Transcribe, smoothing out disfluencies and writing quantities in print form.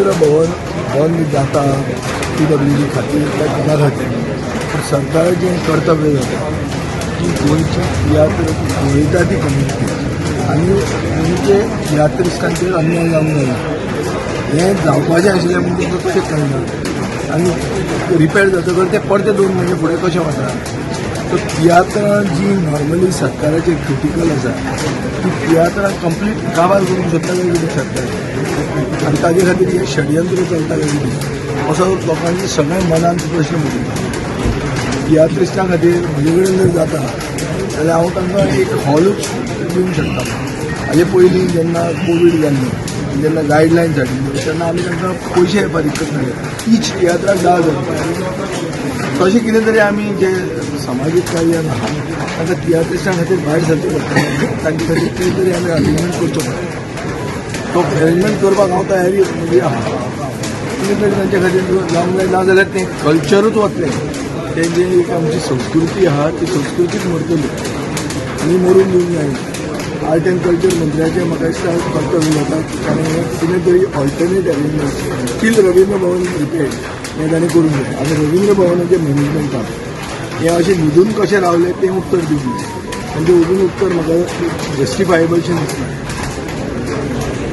रवींद्र भवन बंद जाता पीडब्ल्यूडी खातीर काय कोणा खातीर, पूण सरकाराचें कर्तव्य जाता की गोंयची तियात्र पळयता ती कम्युनिटी आनी गोंयचे तियात्रिस्टांचेर अन्याय जावंक जायना. हें जावपाचें आशिल्लें म्हूण तुमकां कशें कळना? आनी रिपेर जातकर ते परते 2 म्हयने फुडें कशें वता? सो तियात्रां जी नॉर्मली सरकाराचेर क्रिटिकल आसा, ती तियात्रां कंप्लीट काबार करूंक सोदता काय कितें सरकार आनी ताजे खातीर हें षडयंत्र चलता काय कितें, असो लोकांच्या सगळ्या मनांत प्रश्न पडटा. तियात्रिस्टां खातीर म्हजे कडेन जर जाता जाल्यार हांव तांकां एक हॉलूच दिवंक शकता. हाजे पयलीं जेन्ना कोवीड जाल्लो, जेन्ना गायडलायन्स हाडिल्ल्यो, तेन्ना आमी तांकां पयशे फारीक करनासले. इच तियात्राक 10,000 रुपया. तशें कितें तरी आमी जे समाजीक कार्यान आहा, तांकां तियात्रिस्टां खातीर भायर सरचें पडटा. तांचे खातीर कितें तरी आमी अरेंजमेंट करचो पडटा. तो अरेंजमेंट करपाक हांव तयारी म्हणजे आहा. कितें तरी तांचे खातीर जावंक जाय, ना जाल्यार तें कल्चरूच वतलें. तें जे एक आमची संस्कृती आहा, ती संस्कृतीच मरतली आनी मरून दिवंक जायना. आर्ट अँड कल्चर मंत्र्याचें म्हाका दिसता कर्तव्य जाता की ताणें हें कितें तरी ऑल्टरनेट अरेंजमेंट टील रवींद्र भवन रिपेड हें ताणें करूंक जाय. आनी रवींद्र भवनाचें मॅनेजमेंटान हें अशें न्हिदून कशें रावलें, तें उत्तर दिवंक जाय. आनी तें अजून उत्तर म्हाका जस्टिफायबलशें दिसना.